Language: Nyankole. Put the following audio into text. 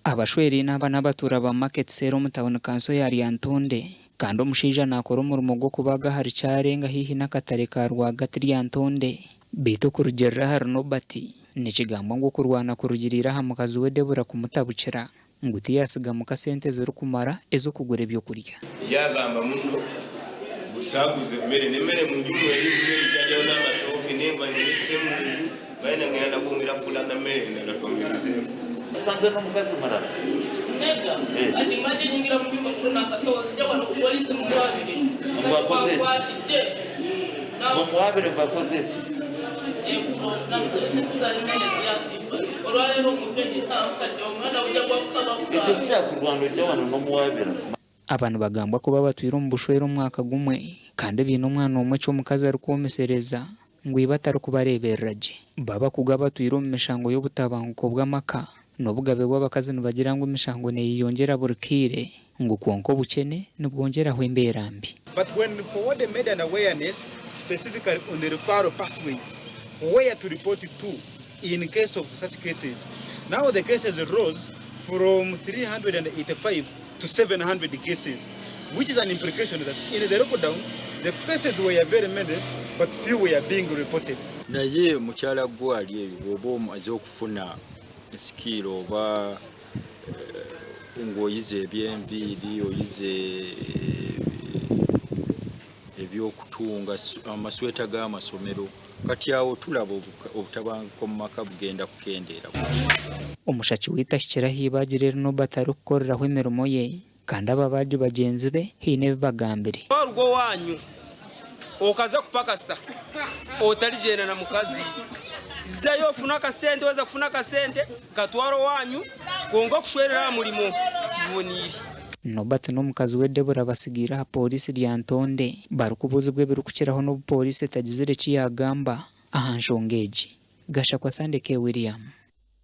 Abashweraine aba n'abatuura ba Market Cell omu tauni kanso ya Lyantonde kandi omushaija naakora omurimo gw'okubaaga ahari Kyarenga haihi n'akatare ka rwagati Lyantonde. Beitu okurugiirira ahari Nobert, nikigambwa ngu okurwana kurugiriire aha mukazi we Deborah kumutabukira ngu tiyatsiga muka sente zirikumara ez'okugura ebyokurya. Yaagamba muno ngu saaguza emere, n'emere munju mweri mbwenu nkyagyaho n'amatooke n'enva ngirese munju manya nangenda nakwongera kugura n'emere endala twongerezeho. Osanze n'omukazi murara. Neda, ati mbadde nyingira mu nyumba kiro nakasawo nzija wano ku poliisi mumuwabire Ngu kati akoze ki? bankwatidde Mumuwabire ngu akoze ki? Egulo namukozesa ekitali mmere byazimba olwaleero omugenyi tampadde omwana gujja gwa kukaba Ekyo bukaaba. tikyakurwana ojja wano n'omuwabira. Aba nibagambwa kuba batwire omu bushwere omwaka gumwe kandi baine omwana omwe eki omukazi arikwomesereza ngu iba atarikubareeberera gye. Babakugu abatwire omu mishango y'obutabanguko bw'amaka n'obugabe bw'abakazi nibagira ngu emishango neyeyongyera buri kaire ngu kwonka obukyene nibwongyeraho embeera mbi. But when FOWODE made an awareness specifically on the referral pathways where to report to in case of such cases, now the cases rose from 385 to 700 cases which is an implication that in the lockdown the cases were very many but few were being reported. Naye mukyala gwe ali eyo bwoba omaze okufuna skill oba ng'oyize ebyenviiri, oyize ebyokutunga amasweta g'amasomero kati awo tulaba obutabanguko mu maka bugenda kukendeera. Omushaki waitu ahikire aha ibaagiro eri Norbert arikukoreraho emirimo ye kandi ababaagi bagyenzi be haine ebi bagambire. Waruga owaanyu okaza kupakasa otarigyenda na mukazi, zayo ofune akasente, waza kufuna akasente katware owaanyu kwonka okushwerera aha murimo tibiboneire. Norbert n'omukazi we Deborah batsigaire aha pooriisi Lyantonde barikubuuzibwa ebirikukiraho n'obu pooriisi etagizire eki yaagamba aha nshonga egi. Gashakwa Sunday K. William.